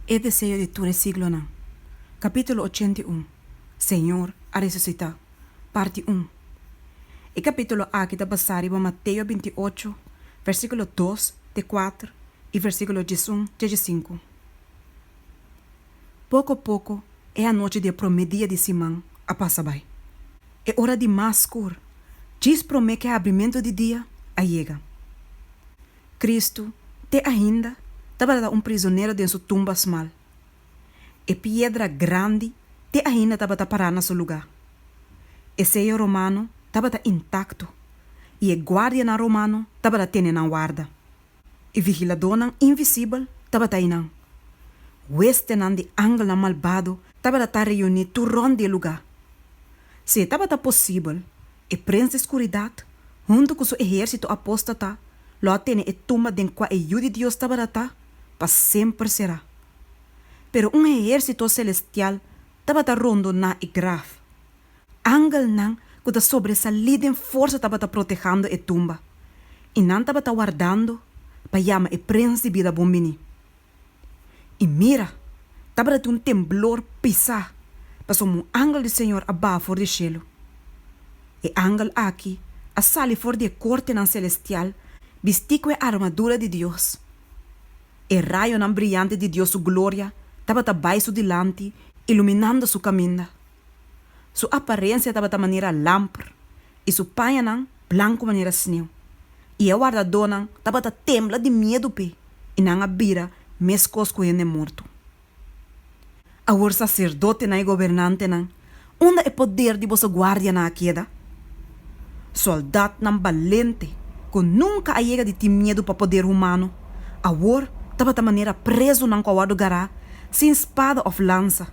E deseo di tur e siglonan. Kapítulo 81, Señor a resusitá, parti un. E kapítulo aki ta basá riba Mateo 28, versíkulo 2 te 4 i versíkulo 11 te 15. Poko poko e anochi di e promé dia di siman a pasa bai. E ora di mas skur, djis promé ku e habrimentu di dia, a yega. Kristu, te ainda, tabata un prizonero den su tumba smal. E piedra grandi te ainda tabata pará na su lugá. E seyo romano tabata intakto i e guardianan romano tabata tene nan warda. E vigiladónan invisibel tabata einan. Huestenan di angelnan malbado tabata ta reuní tur rònt di e lugá. Si e tabata posibel, E prens di skuridat, huntu ku su ehérsito apóstata, lo a tene e tumba den kua e Yu di Dios tabata ta, pa semper será. Pero un ehérsito selestial tabata rondoná e graf. Angelnan ku ta sobresalí den forsa tabata protehando e tumba, i nan tabata wardando pa yama e Prens di bida bonbiní. I mira, tabata tin un temblor pisá, pasobra un angel di Señor a baha for di shelu. E angel aki a sali for di e kortenan selestial bistí ku e armadura di Dios. E rayonan briante di Dios su gloria tabata bai su dilanti, iluminando su kaminda. Su aparensia tabata manera lamper i su pañanan blanku manera sneu. I e wardadónan tabata tembla di miedu p'e, i nan a bira meskos ku hende morto. Awor saserdotenan i gobernantenan, unda e poder di boso guardianan a keda? Sòldatnan balente ku nunka a yega di tin miedu pa poder humano, awor tabata manera prezunan ku a wòrdu gará sin spada òf lansa.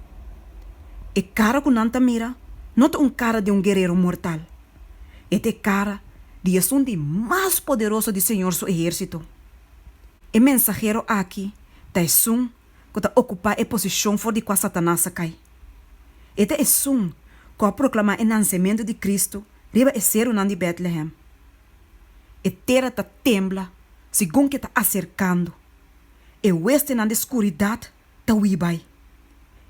E kara ku nan ta mira no ta un kara di un guerero mortal. E ta e kara di esun di mas poderoso di Señor su ehérsito. E mensahero aki ta esun ku ta okupá e posishon for di kua Satanas a kai. E ta esun ku a proklamá e nansementu di Kristu riba e serunan di Bètlehèm. E tera ta tembla segun ku e ta aserkando. E huestenan di skuridat ta hui bai.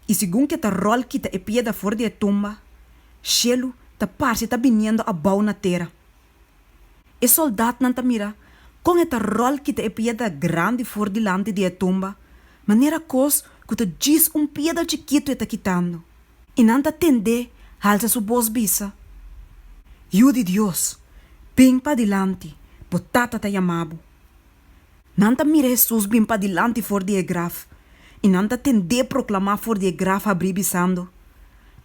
I segun ku e ta ròl kita e piedra for di e tumba, shelu ta parse ta biniendo abou na tera. E sòldatnan ta mira kon e ta ròl kita e piedra grandi for dilanti di e tumba, manera kos ku ta djis un piedra chikitu e ta kitando. I nan ta tend'é halsa su bos bisa, Yu di Dios, bin padilanti, bo Tata ta yama bo. Nan ta mira Hesus bin padilanti for di e graf, i nan ta tend'é proklamá for di e graf habrí bisando,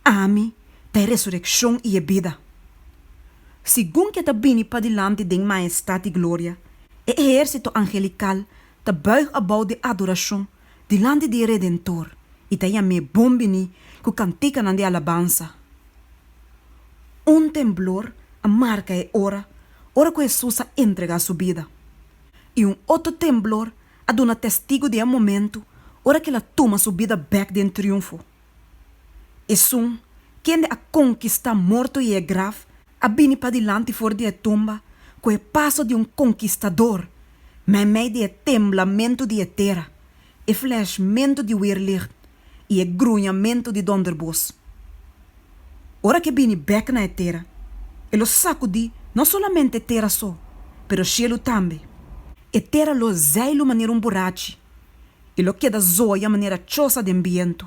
Ami ta e resurekshon i e bida. Segun ku e ta bini padilanti den maestat i gloria, e ehérsito angelikal ta bùig abou di adorashon dilanti di e Redentor i ta yam'é bonbiní ku kantikanan di alabansa. Un temblor a marka e ora ora ku Hesus a entregá su bida. I un otro temblor a duna testigu di e momentu ora ku el a tuma su bida bèk den triunfo. Esun kende a konkistá morto i e graf a bini padilanti for di e tumba ku e paso di un konkistador meimei di e temblamentu di e tera, e flashmentu di weerlicht i e gruñamentu di donderbos. Ora ku e bini bèk na e tera, e lo sakudí no solamente e tera so, pero shelu tambe. E tera lo zeilu manera un burachi i lo keda zoya manera chosa den bientu.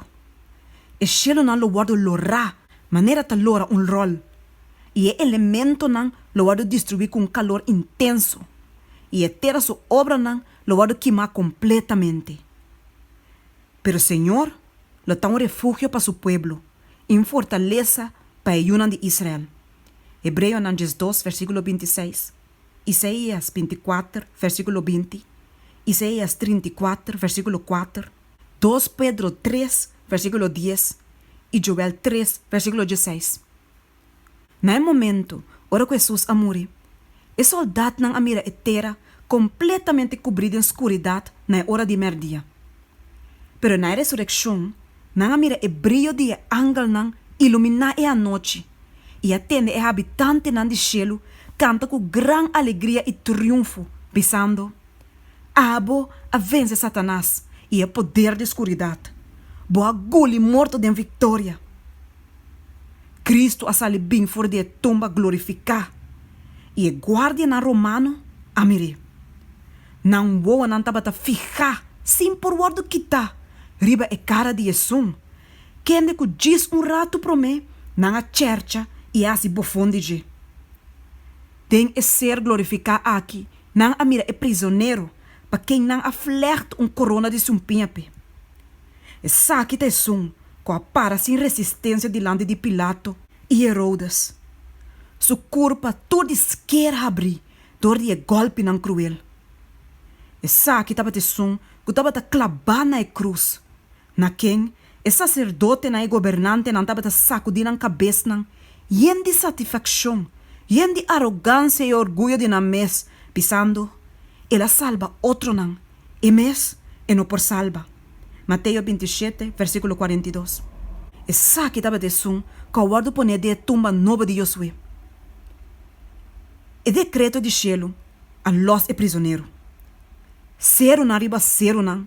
E shelunan lo wòrdu lorá manera ta lora un ròl, i e elementonan lo wòrdu destruí ku un kalor intenso, i e tera su obranan lo wòrdu kimá kompletamente. Pero Señor lo ta un refugio pa su pueblo i un fortalesa pa e yunan di Israel. Hebreonan 12 versíkulo 26, Isaías 24 versíkulo 20, Isaías 34 versíkulo 4, 2 Pedro 3 versíkulo 10 i Joel 3 versíkulo 16. Na e momento ora ku Hesus a muri, e sòldatnan a mira e tera kompletamente kubrí den skuridat na e ora di mèrdia. Pero na e resurekshon, nan a mira e brio di e angelnan iluminá e anochi i a tende e habitantenan di shelu kanta ku gran alegria i triunfo, bisando, Abo a vense Satanas. i e poder di skuridat. Bo a guli morto den viktoria. Kristu a sali bin for di e tumba glorifiká, i e guardianan romano a mir'é. Nan wowonan tabata fihá sin por wòrdu kitá riba e kara di esun kende ku djis un ratu promé nan a chèrcha i a hasi bofon di dje. Den e ser glorifiká aki nan a mira e prizonero pa ken nan a flègt un korona di sumpiña p'e. Esaki ta esun ku a para sin resistensia dilanti di Pilato i Herodes, su kurpa tur di sker habrí dor di e gòlpinan kruel. Esaki tabata esun ku tabata klabá na e krus, na ken e saserdotenan i gobernantenan tabata sakudí nan kabesnan yen di satisfakshon, yen di arogansia i orguyo di nan mes, bisando, El a salba otronan, e mes e no por salba. Mateo 27, versíkulo 42. Esaki tabata esun ku a wòrdu poné den e tumba nobo di Josué. E dekreto di shelu a lòs e prizonero. Serunan riba serunan,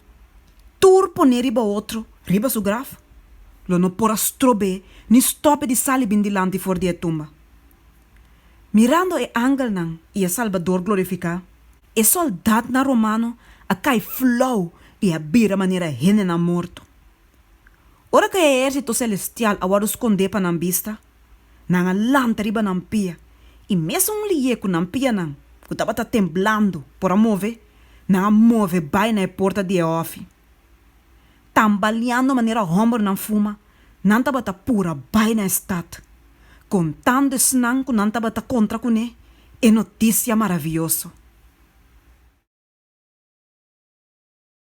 tur poné riba otro riba su graf, lo no por a strob'é ni stòp'é di sali bin dilanti for di e tumba. Mirando e angelnan i e Salbador glorifiká, e sòldatnan romano a kai flou i a bira manera hendenan morto. Ora ku e ehérsito selestial a wòrdu skondé pa nan bista, nan a lanta riba nan pia, i mesun lié ku nan pianan ku tabata temblando por a move, nan a move bai na e porta di e hòfi. Tambaleando manera hòmbernan fuma, nan tabata pura bai na e stat, kontando esnan ku nan tabata kontra kuné e notisia maravioso.